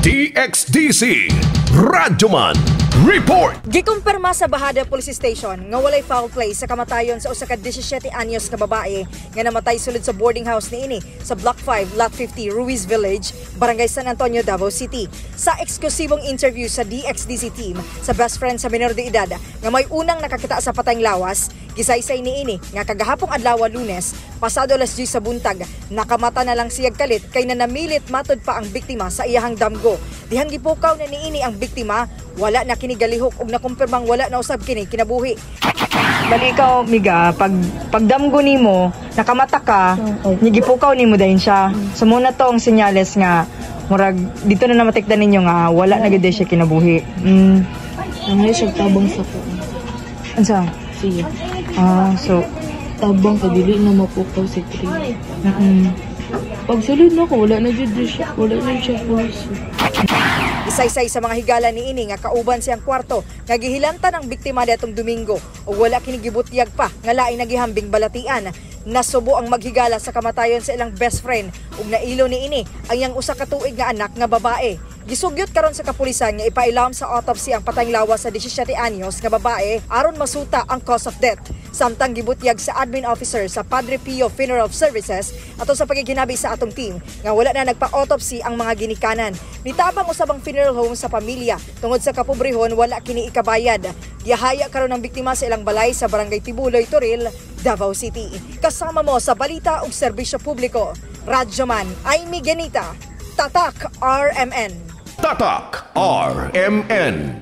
DXDC Radyoman Report. Gikumpirma sa Bajada Police Station nga walay foul play sa kamatayon sa usa ka 17 anyos ka babae nga namatay sulod sa boarding house niini sa Block 5, Lot 50, Ruiz Village, Barangay San Antonio, Davao City. Sa eksklusibong interview sa DXDC team sa best friend sa menor de edad nga may unang nakakita sa patayng lawas, gisaysay niini nga kagahapong adlaw, Lunes, pasado alas 10 sa buntag, nakamata na lang siyag kalit kay nanamilit matod pa ang biktima sa iyahang damgo. Dihang gipukaw na niini ang biktima, wala na kini galihok ug nakumpirmang wala na usab kini kinabuhi. Bali ikaw, miga, pag pagdamgo nimo, nakamata ka, gipukaw nimo dayon siya. So mao na to ang senyales nga murag dito na namatikdan ninyo nga wala na gid siya kinabuhi. Ang siya tabang sa ko. Unsa? Siya. Ah, so Tabang ka dili na mapukaw si Tria. Pagsulod na ko, wala na jud siya, wala na siya pulse. Isaysay sa mga higala niini nga kauban siyang kwarto nga gihilantan ang biktima diatong Domingo ug wala kini gibutyag pa nga lain nagihambing balatian. Nasubo ang maghigala sa kamatayon sa ilang best friend ug nailo niini ang iyang usa ka tuig nga anak nga babae. Gisugyot karon sa kapulisan nga ipailam sa autopsy ang patayng lawas sa 17 anyos nga babae aron masuta ang cause of death. Samtang gibutyag sa admin officer sa Padre Pio Funeral Services ato sa pagiginabi sa atong team nga wala na nagpa-autopsy ang mga ginikanan. Nitabang usab ang funeral home sa pamilya tungod sa kapobrehon, wala kini ikabayad. Gihaya karon ang biktima sa ilang balay sa Barangay Tibuloy, Toril, Davao City. Kasama mo sa balita ug serbisyo publiko. Radyoman, Amy Genita, Tatak RMN. Tatak RMN.